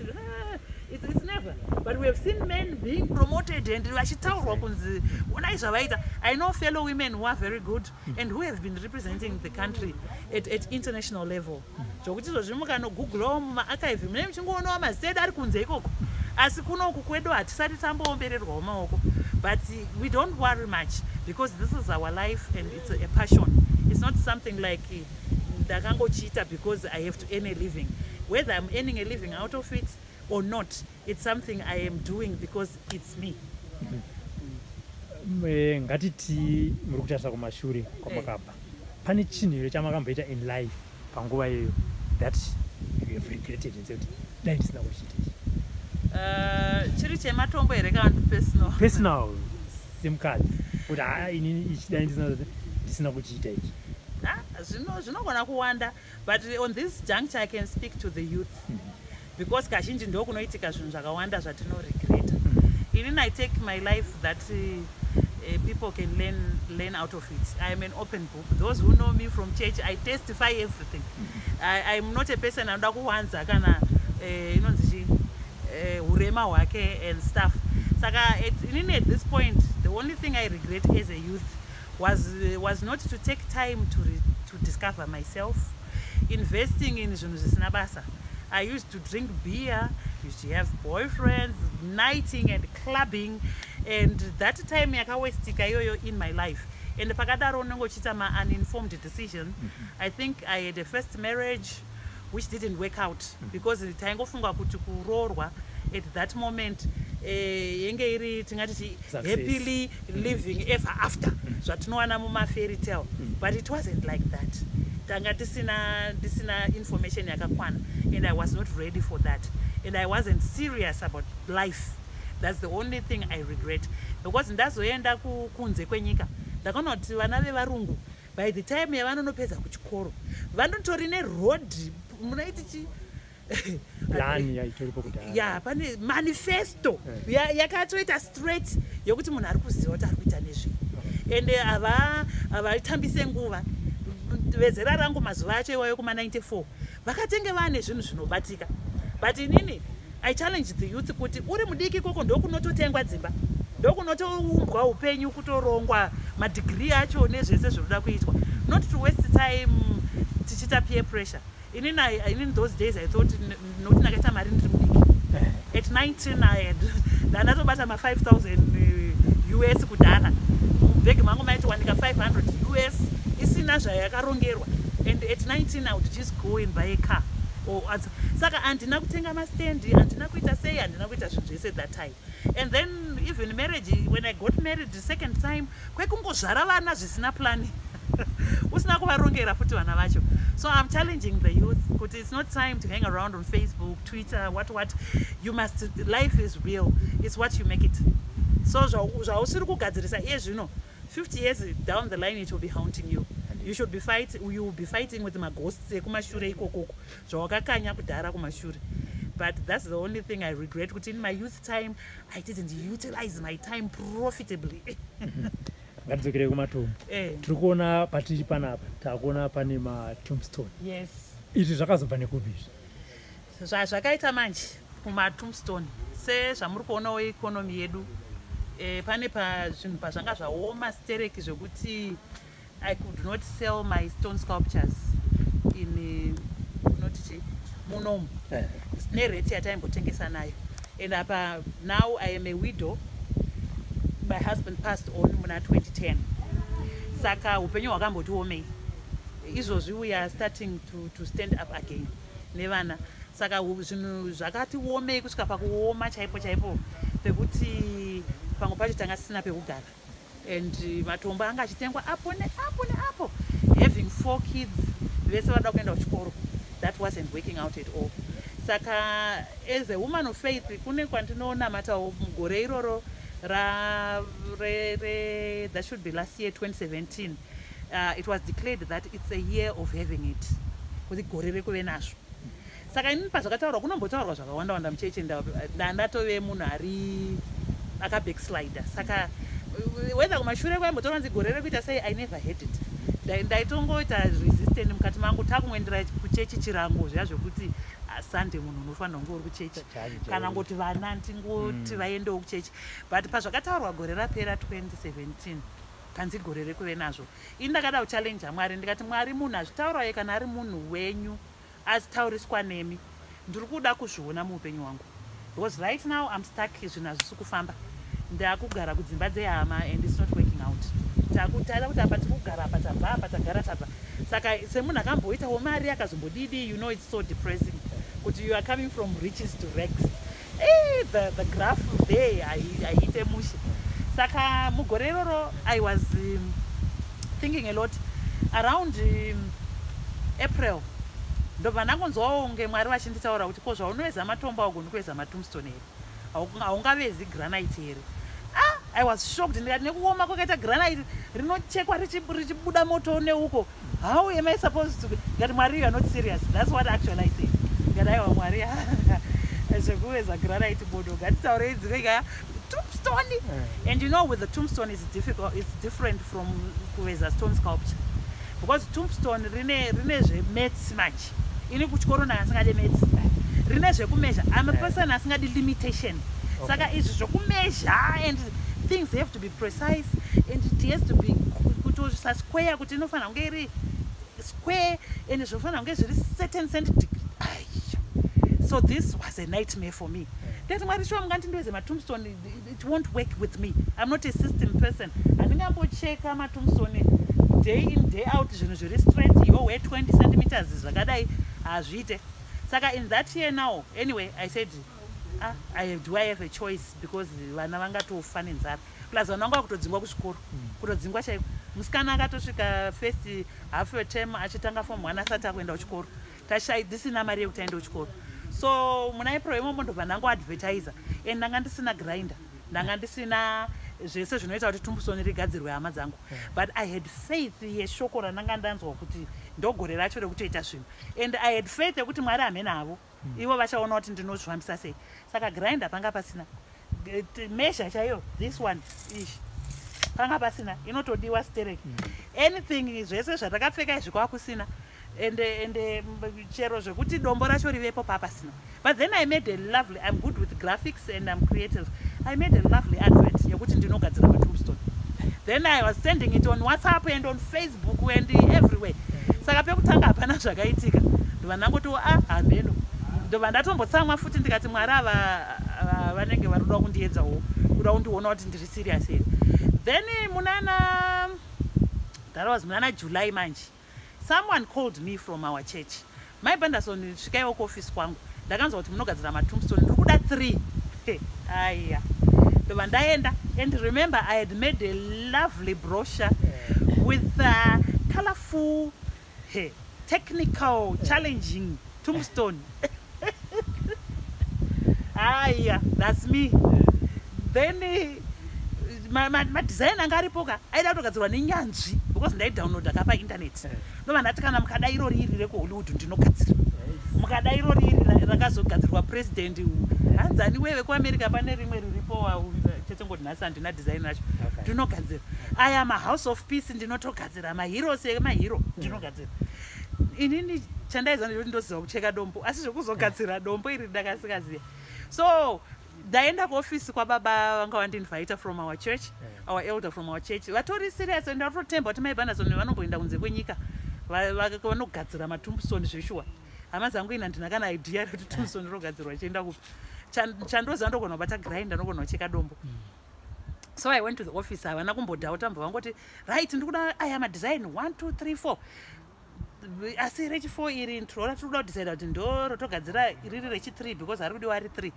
it's never. But we have seen men being promoted and vachitaurwa kunzi onai zvavaita. I know fellow women who are very good and who have been representing the country at international level, zvokuti izvozvi mukanogooglawo mumaarchive, mune muchingoonawo mazita edu ari kunze ikoko, asi kunoku kwedu hatisati tamboombererwawo maoko. But we don't worry much because this is our life and it's a passion. It's not something like ndakangochiita because I have to earn a living. Whether I'm earning a living out of it or not, it's something I am doing because it's me. Ngatiti muri kutarisa kumashure kwamakabva, pane chinhu here chamakamboita in life panguva iyoyo that you have regretted and say kuti dai ndisina kuchiita ichi? Chiri chematombo here kana kuti personal? Personal, semukadzi, kuti haa, inini ichi dai ndisina kuchiita ichi. Ah, zvinogona kuwanda, but on this juncture I can speak to the youth, because kazhinji ndo kunoitika zvinhu zvakawanda zvatinoregreta. Inini I take my life that people can learn out of it. I am an open book. Those who know me from church, I testify everything. I'm not a person anoda kuwanza kana inonzi chii, urema hwake and stuff. Saka inini at this point, the only thing I regret as a youth was not to take time to discover myself, investing in zvinhu zvisina basa. I used to drink beer, used to have boyfriends, nighting and clubbing, and that time yakawestika iyoyo in my life. And pakadaro unenge uchiita ma-uninformed decision. I think I had a first marriage which didn't work out because taingofunga kuti kuroorwa at that moment yenge iri tingati Success. Happily living ever after, zvatinowana mumafairy tale, but it wasn't like that. Tanga tisina information yakakwana, and I was not ready for that, and I wasn't serious about life. That's the only thing I regret, because ndazoenda kunze kwenyika, ndakaona kuti vana vevarungu by the time yavanonopedza kuchikoro vanotori neroad, munaiti chi Plan yaitoripo kudhaya. Ya, pane manifesto yakatoita straight yokuti munhu ari kuziva kuti ari kuita nezvei, ende havatambise nguva. Vezera rangu mazuva acho iwayo kuma94 vakatenge vaane zvinhu zvinobatika. But inini I challenge the youth kuti uri mudiki ikoko ndokunototengwa dzimba, ndokunotoumbwa upenyu, kutorongwa madhigiri acho nezvese zvinoda kuitwa, not to waste time tichiita peer pressure. Inini those days I thought nokuti ndakaita mari ndiri mudiki, at 19 I had ndandatobata ma5000 US kudhara. Mubhegi mangu maitowanika 500 US isina zvayakarongerwa, and at 19 I would just go and buy a car or saka handina kutenga mastendi, handina kuita sei, handina kuita zvinhu zvese that time. And then even marriage, when I got married the second time, kwekungozvara vana zvisina plani, usina kuvarongera futi vana vacho. So I'm challenging the youth kuti it's not time to hang around on Facebook, Twitter, what. You must, life is real. It's what you make it. So zvausiri kugadzirisa iye zvino, 50 years down the line it will be haunting you. You should be fight, you will be fighting with maghosts ekumashure ikokoko, zvawakakanya kudhara kumashure. But that's the only thing I regret, kuti in my youth time I didn't utilize my time profitably. Ngatidzokerei kumatombo. Tiri kuona patiri panapa, taakuona pane matombstone. Yes. Izvi zvakazobva nekupi izvi? Zvazvakaita manje kumatombstone, sezvamuri kuonawo economy yedu, pane pazvinhu pazvanga zvaoma stereki zvekuti I could not sell my stone sculptures in noti chi munomu nerate yataimbotengesa nayo. And apa now I am a widow. My husband passed on muna 2010, saka upenyu hwakambotiomei. Izvozvi we are starting to stand up again nevana. Saka zvinhu zvakati womei kusvika pakuoma chaipo chaipo, pekuti pamwe pacho tanga tisina pekugara and matombo anga achitengwa apo neapo neapo. Having four kids, vese vada kuenda kuchikoro, that wasn't working out at all. Saka as a woman of faith, kune kwandinonamatawo mugore iroro that should be last year, 2017, it was declared that it's a year of having it, kuti gore rekuve nazvo. Saka inini pazvakataurwa, kunombotaurwa zvakawanda wanda muchechi, ndatove munhu ari akabackslider. Saka whether kumashure kwaimbotaurwa nzi gore rekuita sei, I never had it. Ndaitongoita resistant mukati mangu. Takungoendera kuchechi chirango zviya zvekuti, ah, Sunday munhu unofanira kunge uri kuchechi, kana ngoti vana ndingoti vaendewo kuchechi. But pazvakataurwa gore rapera 2017, kanzi gore rekuve nazvo, ini ndakada kuchallenja Mwari. Ndikati, "Mwari, munhu azvitaurayo, kana ari munhu wenyu azitauriswa nemi, ndiri kuda kuzviona muupenyu hwangu, because right now I'm stuck, zvinhu hazvisi kufamba. Ndakugara kudzimba dzehama and it's not working out. Takutaura kuti apa tiri kugara apa, tabva apa, tagara, tabva." Saka semunhu akamboitawo mari, akazombodidi, it's so depressing kuti you are coming from riches to rags. The graph there haiite mushe. Saka mugore iroro I was thinking a lot. Around April ndobva ndangonzwawo kunge Mwari vachinditaura kuti, "Ko zvaunoveza matombo, augoni kuveza matombstone here? Haungavezi granite here?" Ah, I was shocked. Ndikati, "Nekuoma kwakaita granite, rinochekwa richibuda moto neuko, how am I supposed to?" Ndikati, "Mwari, you are not serious." That's what actually I said. Ndikati, "Aiwa Mwari, zvekuveza granite bodo, ngatitaurei dzimwe kaya, tombstone." And with the tombstone is difficult, it's different from kuveza stone sculpture, because tombstone rine zvemaths manje. Ini kuchikoro ndanga ndisingade maths. Rine zvekumeasure. I'm a person asingadi limitation. Saka izvi zvokumeasure and things have to be precise and it has to be kutosvisa square, kuti inofanira kunge iri square and zvinofanira kunge zviri certain centidegree. So this was a nightmare for me. Ndati, "Mwari, shuwa mungandindoweze matombstone? It won't work with me. I'm not a system person. Handingambocheka matombstone day in, day out, zvinhu zviri straight, iwo we20 centimeters zvakadai, hazviite." Saka in that year now, anyway, I said, "Ah, do I have a choice?" Because vana vangatofa nenzara, plus vana vanga vakutodzingwa kuzvikoro, kutodzingwa chaiko. Musikana akatosvika first half term achitanga form one asati akuenda kuchikoro. Tashai, tisina mari yekuti aende kuchikoro. So muna April imomo ndobva ndangoadvertisa and ndanga ndisina grinder, ndanga ndisina zvese zvinoita kuti tombstone rigadzirwe, hama dzangu. But I had faith yeshoko randanga ndanzwa kuti ndogore racho rekutoita zvinhu, and I had faith yekuti Mwari hamene havo, ivo vachaona kuti ndinozvifambisa sei. Saka grinder panga pasina, measure chaiyo, this one ish, panga pasina, inotodiwa sterek. Anything, zvese zvatakapfeka izvi kwakusina, ende chero zvekuti dombo racho rivepo papasina. But then I made a lovely, I'm good with graphics and I'm creative, I made a lovely advert yekuti ndinogadzira matombstone. Then I was sending it on WhatsApp and on Facebook and everywhere. Saka pekutanga hapana zvakaitika. Ndobva ndangoti, "A, hameno." Ndobva ndatombotsamwa futi. Ndikati, "Mwari ava vanenge vari kuda kundiedzawo, kuda kundiona kuti ndiri serious here." Then munana, that was munana July manje, someone called me from our church: "Mai Banderson, svikaiwo kuofisi kwangu. Ndakanzwa kuti munogadzira matombstone, ndiri kuda three." Aiya, ndobva ndaenda. And remember, I had made a lovely brochure with colorful, hey, technical, challenging tombstone. Aiya, that's me. Then madesign anga aripo ka aida kutogadzirwa nenyanzvi, because ndaidownloada ka painternet. Ndobva ndati, "Kana mukada iro riri rekuHollywood, ndinogadzira. Mukada iro riri rakazogadzirwa president hanzani weve kuAmerica, pane rimwe riripo chetengoti nhasi handina design racho, ndinogadzira. Aya maHouse of Peace ndinotogadzira, maheroes emahero ndinogadzira." Inini chandaiziva ndechekuti ndoziva kucheka dombo, asi zvekuzogadzira dombo iri ndakasikaziva. So ndaenda kuofisi kwababa vanga vandiinvita from our church, our elder from our church, vatori serious. Ndatotemba kuti Mai Banderson vanomboenda kunze kwenyika, vanogadzira matombstone zveshuwa. Hama dzangu, ina handina kana idea rekuti tombstone rinogadzirwa ichienda kupi. Chandoziva, ndogona kubata grinder, ndogona kucheka dombo. So I went to the office. Havana kumbodhauta, mbva vangoti, "Right, ndikuda aya madesign 1, 2, 3, 4." Asi rechi4 iri tinoona tiri kuda kudecida kuti ndo rotogadzira riri rechi3 because hari kudiwa ari 3.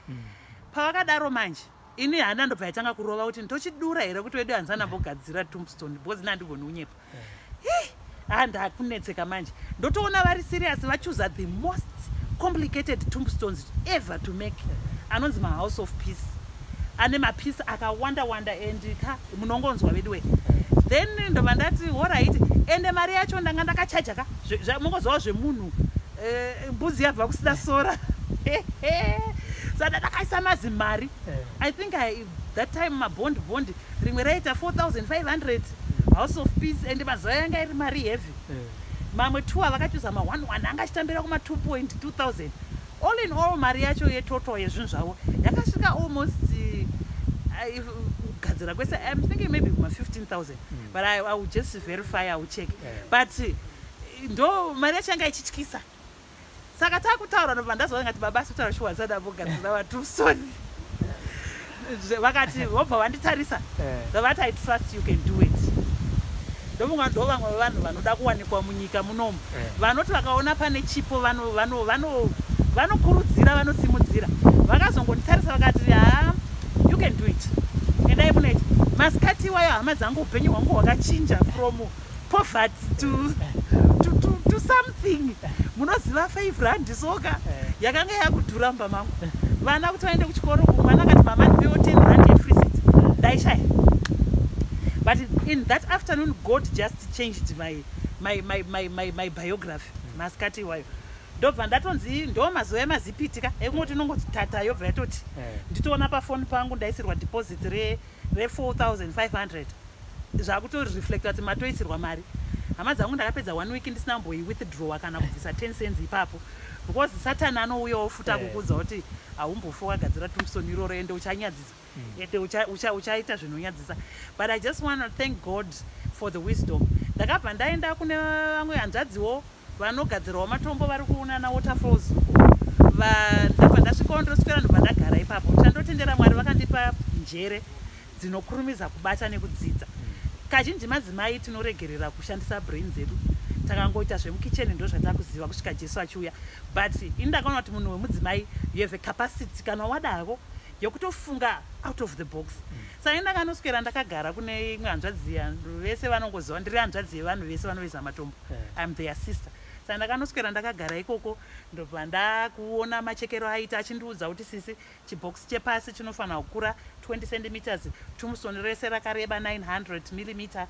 Pavakadaro manje, ini hana ndobva yatanga kurova kuti ndochidura here kuti wedu hanzana mbogadzira tombstone, because ini handigoni unyepa. Ha, ndakunetseka manje. Ndotoona vari serious, vachoosa the most complicated tombstones ever to make, anonzi mahouse of peace, ane mapieces akawanda wanda, and ka munongonzwa veduwe. Then ndobva ndati alright, ende mari yacho ndanga ndakachaja ka. Mungozivawo zvemunhu, mbudzi yabva kusina sora, saka ndakaisa mazimari. I think that time mabond bond rimwe raita 4500, house of peace, and mazuva yanga iri mari heavy. Mamwe two avakachuza ma11 anga achitambira kuma 2.2 thousand. All in all, mari yacho yetotal yezvinhu zvavo yakasvika almost kugadzira kwese, I'm thinking maybe kuma 15,000, but I will just verify, I will check. But ndo mari yacho yanga ichityisa. Saka takutaura, ndobva ndazoona ngati baba asi kutaura shuwa, sadambogadzira matombstone. Vakati, vobva vanditarisa, ndavati, "I trust you can do it." Ndofunga ndo vamwe vevanhu vanoda kuwanikwa munyika munomu, vanoti vakaona pane chipo vanokurudzira, vanosimudzira. Vakazongonditarisa vakati, "Ha, you can do it, endai munoita." Masikati iwayo, hama dzangu, upenyu hwangu hwakachinja from poverty to something. Munoziva R5 soka yakanga yakudhura mumba mangu. Vana kuti vaende kuchikoro, mwana akati, "Mama, ndipewo R10 yefreezit," ndaishaya. But in that afternoon God just changed my biography. Masikati iwayo ndobva ndatonzi, ndo mazuva emazipiti ka, ekungoti inongoti tata, yobva yatoti nditoona pafoni pangu ndaisirwa deposit re4500, zvakutoreflecta kuti matoisirwa mari. Hama dzangu, ndakapedza one week ndisina kumboiwithdrawa kana kubvisa 10 cents ipapo, because Satani anouyawo futi akukuudza kuti haumbofi wakagadzira tombstone iroro, ende uchanyadzisa, ende uchaita zvinonyadzisa. But I just want to thank God for the wisdom. Ndakabva ndaenda kune vamwe hanzvadziwo vanogadzirawo matombo, vari kuunana Waterfalls. Ndabva ndasvikawo, ndoswera, ndobva ndagara ipapo. Chandotendera Mwari, vakandipa njere dzinokurumidza kubata nekudzidza. Kazhinji madzimai tinoregerera kushandisa brain dzedu, takangoita zvemukicheni, ndo zvatakuziva kusvika Jesu achiuya. But ini ndakaona kuti munhu wemudzimai, you have a capacity kana wadaro yekutofunga out of the box. Saka ini ndakanoswera ndakagara kune imwe hanzvadzi, vese vanongoziva ndiri hanzvadzi yevanhu vese vanoveza matombo. I'm their sister. Saka ndakanoswera ndakagara ikoko, ndobva ndakuona machekero aita, achindiudza kuti, "Sisi, chibhokisi chepasi chinofanira kukura 20 centimeters, tombstone rese rakareba 900 millimeter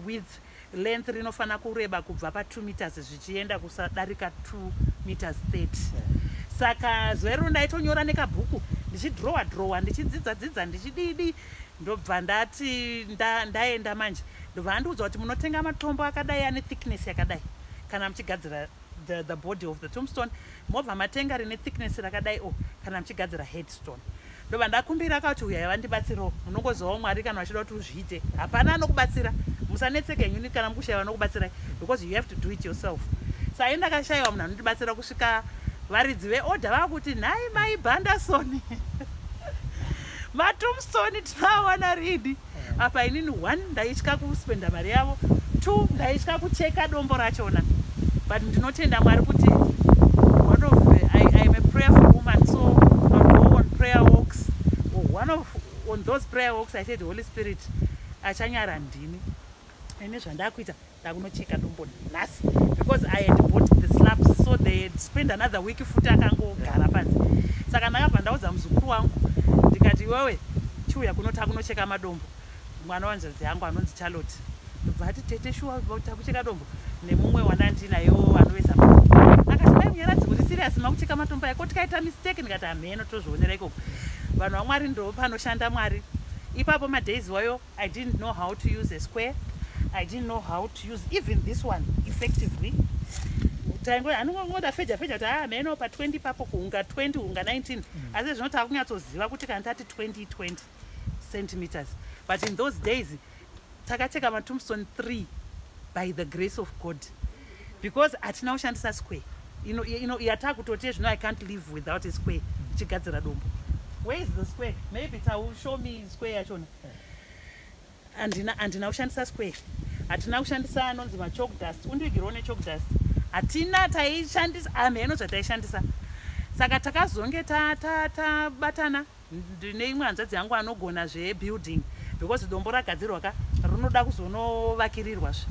width, length rinofanira kureba kubva pa2 meters zvichienda kusadarika 2 meters 30." Saka zuva iroro ndaitonyora nekabhuku, ndichidhirowa dhirowa, ndichidzidza dzidza, ndichididi. Ndobva ndati ndaenda manje, ndobva andiudza kuti munotenga matombo akadai ane thickness yakadai kana muchigadzira the body of the tombstone, mobva matenga rine thickness rakadai o kana muchigadzira headstone. Ndobva ndakumbira akati, "Uyai vandibatsirawo." Munongozivawo Mwari kana vachida kuti uzviite, hapana anokubatsira. Musanetseke henyu kana mukushayiwa anokubatsirai, because you have to do it yourself. Sai ndakashayiwa munhu anondibatsira kusvika varidzi veorder vakuti, "Nhai mai Banderson, matombstone tinoawana rini?" Apa inini, one, ndaitya kuspenda mari yavo, two, ndaitya kucheka dombo rachona. But ndinotenda Mwari kuti one of the, I am a prayerful woman, so I'll go on prayer walks. One of on those prayer walks I said, "Holy Spirit, achanyara ndini ine zvandakuita, ndakunocheka dombo nhasi," because I had bought the slabs, so they had spend another week futi akangogara panze. Saka ndakabva ndaudza muzukuru wangu, ndikati, "Iwewe chiuya kuno, takunocheka madombo." Mwana wanzvadzi yangu anonzi Charlotte. Ndobva ati, "Tete, shuwa takucheka dombo?" Nemumwe wandandinayo anovesa, akati, "Mai Munyaradzi, kuti serious makucheka matombo ako? Tikaita mistake?" Ndikati, "Hameno, tozvionera ikoko." Vanhu vaMwari, ndo panoshanda Mwari ipapo. Madays wayo I didn't know how to use a square, I didn't know how to use even this one effectively. Anongoda feja feja kuti, "Ah, mheno pa20 papo, kuunga 20, unga 19." Asi zvino takunyatsoziva kuti kana tati 20, 20 centimeters. But in those days takacheka matombstone 3 by the grace of God, because hatina kushandisa square yatakutoti zvino I can't live without a square ichigadzira dombo. Where is the square? Maybe tau show me square yachona. Handina kushandisa square, hatina kushandisa anonzi machalk dust. Undigirwo nechalk dust. Hatina taishandisa, hamheno zvataishandisa. Saka takazonge tabatana ndine imwe hanzvadzi yangu anogona zvebuilding, because dombo ragadzirwa ka, rinoda kuzonovakirirwazve.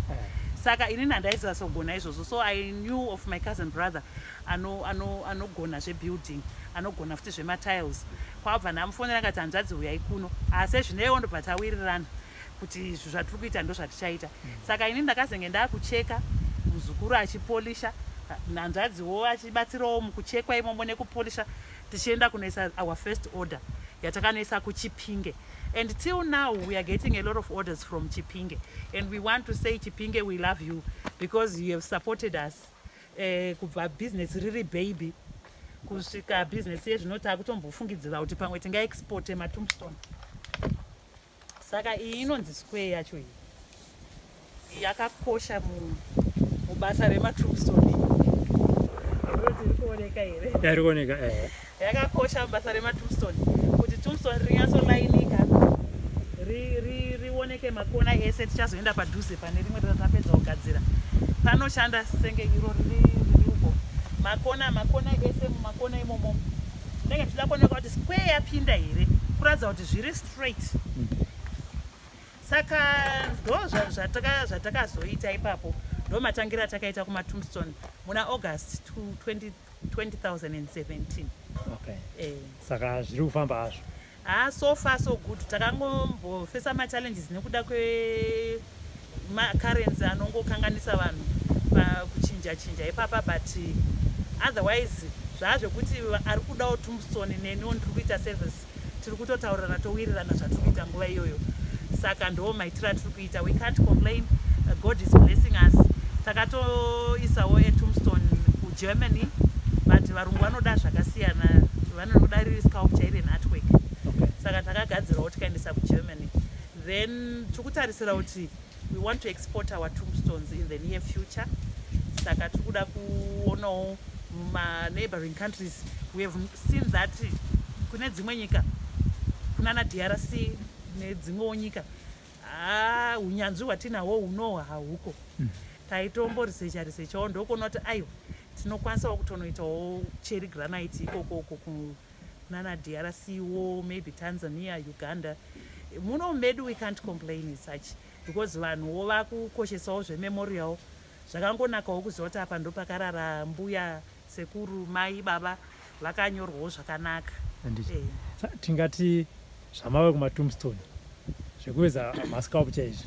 Saka inini handaizasogona izvozvo, so I knew of my cousin brother anogona zvebuilding, anogona futi zvematiles. Kwabva ndamufonera akati, "Hanzvadzi, uyai kuno." Asi zvineiwo ndobva tawirirana kuti izvi zvatiri kuita ndo zvatichaita. Saka inini ndakazenge ndakucheka, muzukuru achipolisha, hanzvadziwo achibatsirawo mukuchekwa imomo nekupolisha, tichienda kunoisa our first order yatakanoisa kuChipinge. And till now we are getting a lot of orders from Chipinge, and we want to say, "Chipinge, we love you because you have supported us kubva business riri baby kusvika business yezvino taakutombofungidzira kuti pamwe tingaexporte matombstone." Saka iyi inonzi square yacho. Iyi yakakosha mubasa rematombstone. Iri kuoneka here? Iri kuoneka, eh. Yakakosha mubasa rematombstone kuti tombstone rinyatsolainika, rioneke makona ese. Tichazoenda padhuze pane rimwe ratapedza kugadzira. Panoshanda senge iro riri uko, makona makona ese. Mumakona imomo tinenge tichida kuoneka kuti square yapinda here, kuratidza kuti zviri straight. Saka ndo zvatakazoita ipapo, ndo matangira atakaita kumatombstone muna August 2017. Okay. Saka zviri kufamba hazvo? Ha, so far so good. Takangombofesa machallenges nekuda kwemacurrency anongokanganisa vanhu pakuchinja chinja ipapa, but otherwise zvaa zvekuti ari kudawo tombstone neniwo ndiri kuita service, tiri kutotaurirana, towirirana zvatiri kuita nguva iyoyo. Saka ndo maitiro atiri kuita. We can't complain. God is blessing us. Takatoisawo atombstone kuGermany, but varungu vanoda zvakasiyana, vanoda riri sculpture, iri artwork. Saka takagadzirawo tikaendesa kuGermany. Then tiri kutarisira kuti we want to export our tombstones in the near future. Saka tiri kuda kuonawo mumaneighboring countries. We have seen that kune dzimwe nyika, kunana DRC nedzimwewo nyika, ha, unyanzvi hwatinahwo hunohwa hauko. Taitombo researcha researchawo, ndokuona kuti aiwa, tinokwanisawo kutonoitawo cherry granite ikokoko kunana DRC wo, maybe Tanzania, Uganda. Muno medu we can't complain as such, because vanhuwo vakukoshesawo zvememorial. Zvakangonakawo kuziva kuti apa ndo pakarara mbuya, sekuru, mai, baba, vakanyorwawo zvakanaka. Tingati zvamave kumatombstone, zvekuveza masculpture izvi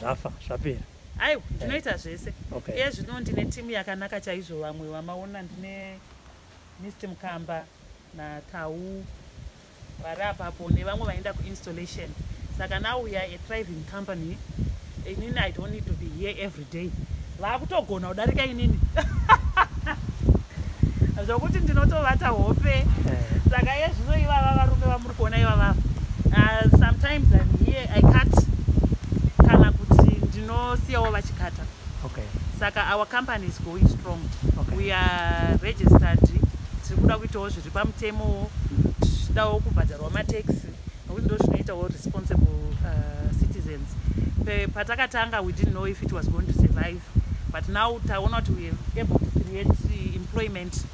zvafa, zvapera? Aiwa, ndinoita zvese. Iye zvino ndine timu yakanaka chaizvo. Vamwe vamaona, ndine Mr Mukamba naTau vari apapo nevamwe vaenda kuinstallation. Saka now we are a thriving company. Inini I don't need to be here every day. Vaakutogona kudarika inini, zvokuti ndinotovata hope. Saka iye zvino ivava varume vamuri kuona ivava, sometimes I'm here, I cut, kana kuti ndinosiyawo vachikata. Saka our company is going strong. We are registered. Tiri kuda kuitawo zviri pamutemo, tichidawo kubhadharwa matax, nokuti ndo zvinoitawo responsible citizens. Patakatanga we didn't know if it was going to survive, but now taona kuti we are able to create employment,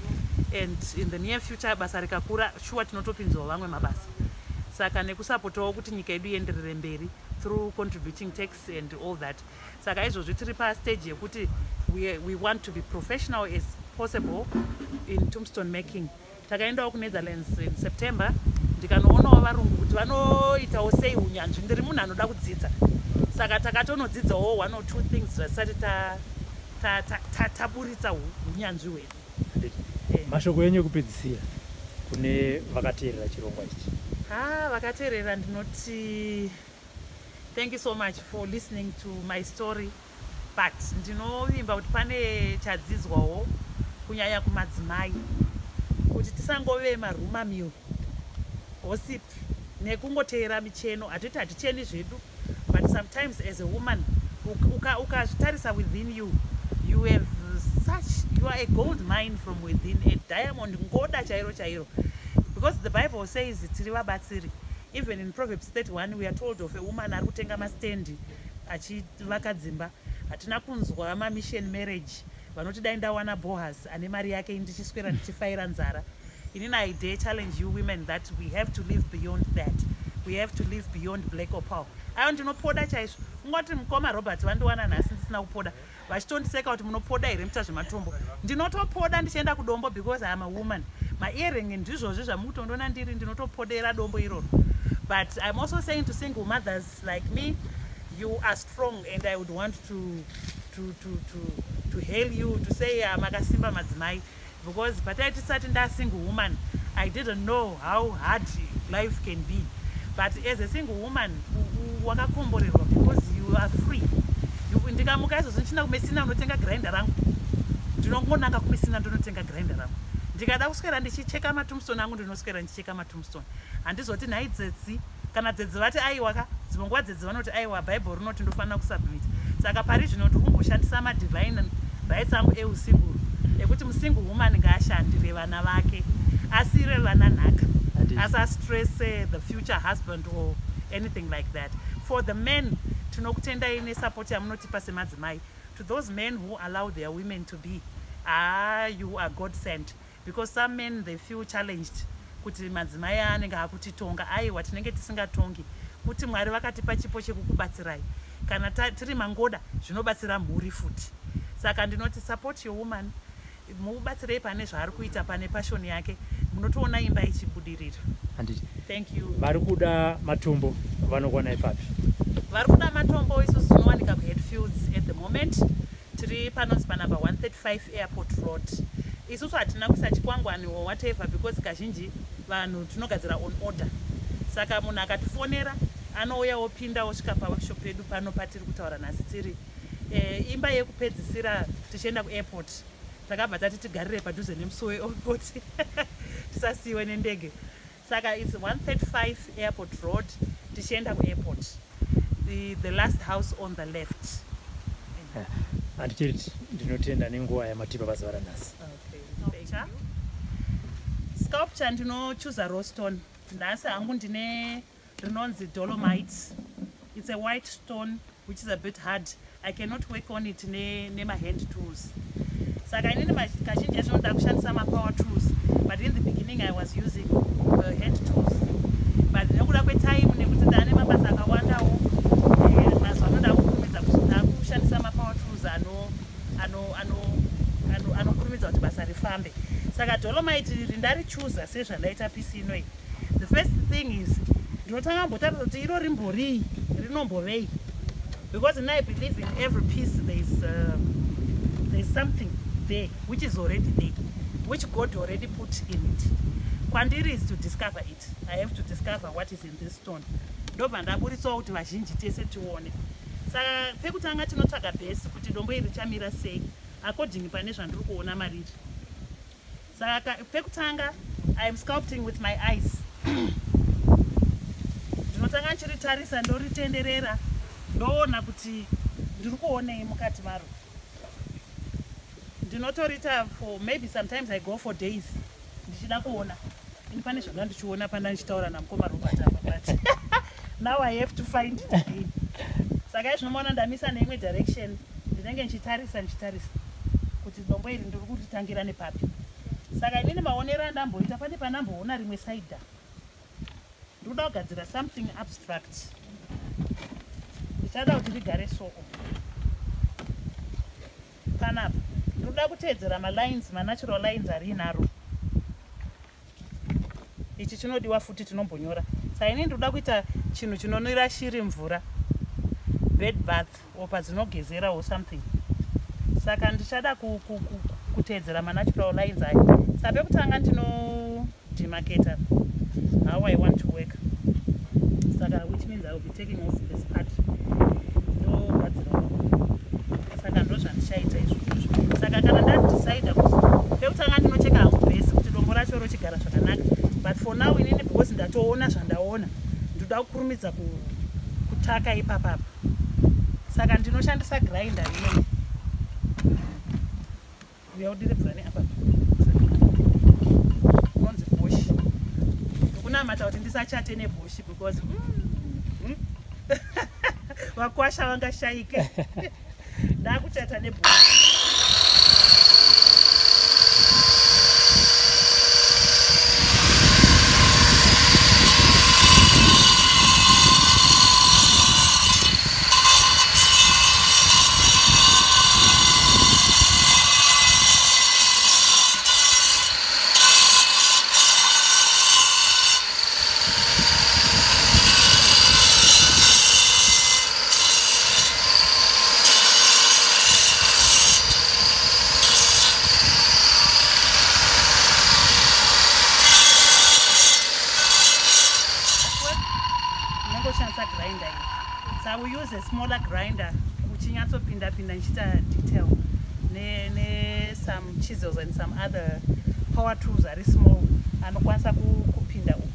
and in the near future basa rikakura, shuwa tinotopinzawo vamwe mabasa. Saka nekusapotawo kuti nyika yedu ienderere mberi through contributing tax and all that. Saka izvozvi tiri pastage yekuti we want to be professional as possible in tombstone making. Takaendawo kuNetherlands in September, ndikanoonawo varungu kuti vanoitawo sei unyanzvi. Ndiri munhu anoda kudzidza, saka takatonodzidzawo one or two things zvatisati taburitsa unyanzvi hwedu. Mashoko enyu ekupedzisira kune vakateerera chirongwa ichi? Ha, vakateerera ndinoti thank you so much for listening to my story, but ndinovimba kuti pane chadzidzwawo, kunyanya kumadzimai, kuti tisangove marumour mill, gossip nekungoteera micheno. Hatiti haticheni zvedu, but sometimes as a woman ukazvitarisa within you, you have such, you are a gold mine from within, a diamond, ngoda chairo chairo, because the Bible says tiri vabatsiri. Even in Proverbs 31 we are told of a woman ari kutenga mastendi achivaka dzimba. Hatina kunzwa mamission marriage. Vanoti dai ndawana Boaz ane mari yake, ndichiswera ndichifaira nzara. Inini I dare challenge you women that we have to live beyond that. We have to live beyond black opal. Aiwa, ndinopoda chaizvo. Ungati mukoma Robert vandiwana nhasi ndisina kupoda, vachitondiseka kuti munopoda here muita zvematombo. Ndinotopoda ndichienda kudombo because I am a woman. Maearring ndizvozvi zvamukutondiona ndiri, ndinotopodera dombo iroro. But I'm also saying to single mothers like me, you are strong, and I would want to hail you, to say makasimba madzimai, because patai tisati ndasingle woman, I didn't know how hard life can be. But as a single woman, wakakomborerwa because you are free. Ndikamuka izvozvo ndichina kuMessina unotenga grinder rangu, ndinongonanga kuMessina ndonotenga grinder rangu. Ndikada kuswera ndichicheka matombstone angu, ndinoswera ndichicheka matombstone. Handizoti nhai dzedzi, kana dzedzi vati aiwaka. Dzimwe nguva dzedzi vanoti aiwa, Bhaibheri rinoti ndofanira kusubmit. Saka pari zvino ndiri kumboshandisa madivine rights angu eusingle, ekuti musingle woman ngaashandire vana vake, asiyire vana nhaka, asastresse the future husband or anything like that. For the men, tinokutendai nesupport yamunotipa semadzimai. To those men who allow their women to be, ah, you are God sent, because some men, they feel challenged kuti madzimai anenge akutitonga. Aiwa, tinenge tisingatongi, kuti Mwari vakatipa chipo chekukubatsirai. Kana tiri mangoda, zvinobatsira mhuri futi. Saka ndinoti support your woman, mubatsirei pane zvaari kuita, pane passion yake, munotoona imba ichibudirira. Handiti. Thank you. Vari kuda matombo vanokwana ipapi? Vari kuda matombo, isusu tinowanika kuHatfields. At the moment tiri panonzi panumber 135 Airport Road. Isusu hatina kuisa chikwangwani or whatever because kazhinji vanhu tinogadzira on order. Saka munhu akatifonera anouya, wopinda, wosvika paworkshop yedu pano patiri kutaura nhasi tiri imba yekupedzisira tichienda kuairport. Takabva tati tigarire padhuze nemusuwo weairport, tisasiyiwe nendege. Saka it's 135 Airport Road, tichienda kuairport, the last house on the left. Handichiriti ndinotenda nenguva yamatipa pazuva ranhasi. Okay. Sculpture ndinochuza raw stone. Nhasi hangu ndine rinonzi dolomite. It's a white stone which is a bit hard. I cannot work on it nemahand tools. Saka inini kazhinji achinoda kushandisa mapower tools, but in the beginning I was using hand tools, but nekuda kwetime, nekuti ndaane mabasa akawandawo, mazuva anoda kukurumidza kuti ndakushandisa mapower tools anokurumidza kuti basa rifambe. Saka dolomite iri ndarichuza sezvandaita piece inoi. The first thing is ndinotanga mbotarisa kuti iro rimborii, rinombovei, because I believe in every piece there's something there which is already there, which God already put in it. Kwandiri is to discover it. I have to discover what is in this stone. Ndobva ndaburitsawo kuti vazhinji tese tione. Saka pekutanga tinotsvaga base, kuti dombo iri richamira sei according pane zvandiri kuona mariri. Saka pekutanga I am sculpting with my eyes. Ndinotanga ndichiritarisa, ndoritenderera, ndoona kuti ndiri kuonei mukati maro. Ndinotorita for maybe sometimes I go for days ndichida kuona. Ini pane zvanga ndichiona panda ndichitaura namukoma Robert apa, but now I have to find it again. Saka izvinomaona ndamisa neimwe direction, ndinenge ndichitarisa, ndichitarisa kuti dombo iri ndiri kuritangira nepapi. Saka inini maonero andamboita, pane pandamboona rimwe side. Ndikuda kugadzira something abstract. Ndichada kuti rigare soo panapa. Ndikuda kuteedzera malines, manatural lines ari inaro. Ichi chinodiwa futi, tinombonyora. Saka inini ndikuda kuita chinhu chinonwira shiri mvura, bird bath or padzinogezera or something. Saka ndichada kuteedzera manatural lines aya. Saka pekutanga ndinodemarcata how I want to work. Saka which means I will be taking off this part, ndogadzirawo. Saka ndo zvandichaita izvozvo. Saka kana ndadecida kuti pekutanga ndinocheka hangu base kuti dombo racho rochigara zvakanaka, but for now inini, because ndatoona zvandaona, ndoda kukurumidza kutaka ipapapa. Saka ndinoshandisa grinder rinoi. Uya udire mvura neapa, unonzi Bosch. Ndikunamata kuti ndisachate neBosch because vakwasha vangashayike. Ndakuchata neBosch. So we use a smaller grinder uchinyatsopinda pinda ndichiita detail ne some chisels and some other power tools ari small anokwanisa kupinda uku.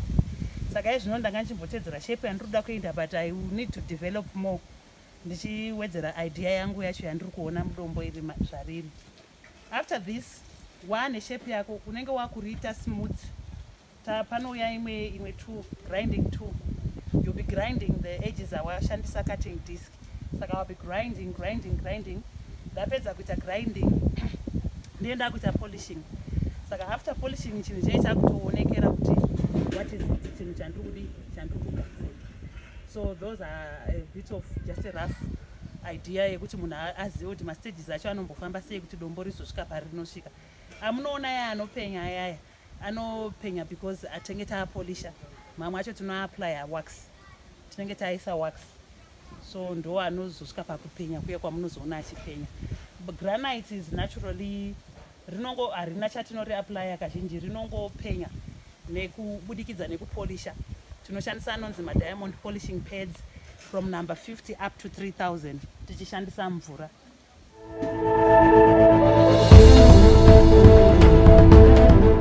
Saka izvino ndanga ndichimbotedzera shape yandiri kuda kuenda, but I will need to develop more ndichiwedzera idea yangu yacho yandiri kuona mudombo iri zvariri. After this, wane shape yako, unenge wakuriita smooth. Panouya imwe tool, grinding tool. You'll be grinding the edges awashandisa cutting disc. Saka I'll be grinding, grinding, grinding. Ndapedza kuita grinding, ndienda kuita polishing. Saka after polishing, chinhu chee chakutoonekera kuti what is it, chinhu chandiri kudi, chandiri kugadzira. So those are a bit of just a rough idea yekuti munhu azive kuti mastages acho anombofamba sei kuti dombo rizosvika parinosvika. Amunoona aya anopenya, ayaya anopenya because atenge taapolisha. Mamwe acho tinoapplya wax, tinenge taisa wax, so ndo anozosvika pakupenya kuya kwamunozoona achipenya. Granite is naturally rinongo, harina chatinoriapplya kazhinji, rinongopenya nekubudikidza nekupolisha. Tinoshandisa anonzi madiamond polishing pads from number 50 up to 3000, tichishandisa mvura.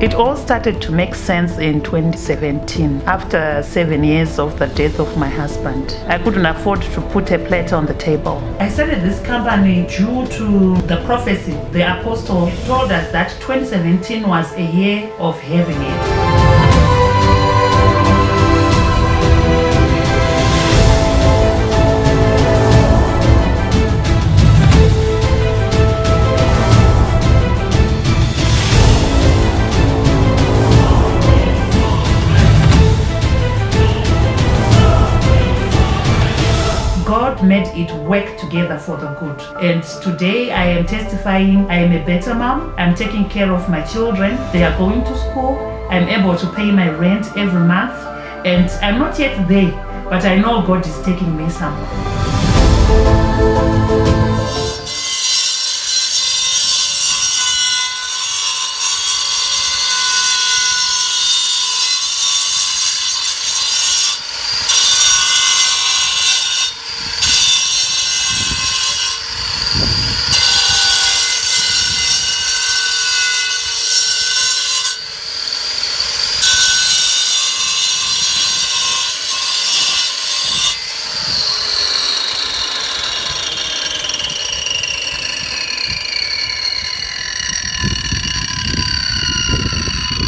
It all started to make sense in 2017, after 7 years of the death of my husband. I couldn't afford to put a plate on the table. I started this company due to the prophecy. The apostle told us that 2017 was a year of having it. God made it work together for the good. And today I am testifying I am a better mom. I'm taking care of my children. They are going to school. I'm able to pay my rent every month. And I'm not yet there, but I know God is taking me somewhere.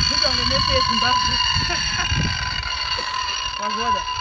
Look on the map yeZimbabwe. Wazviona?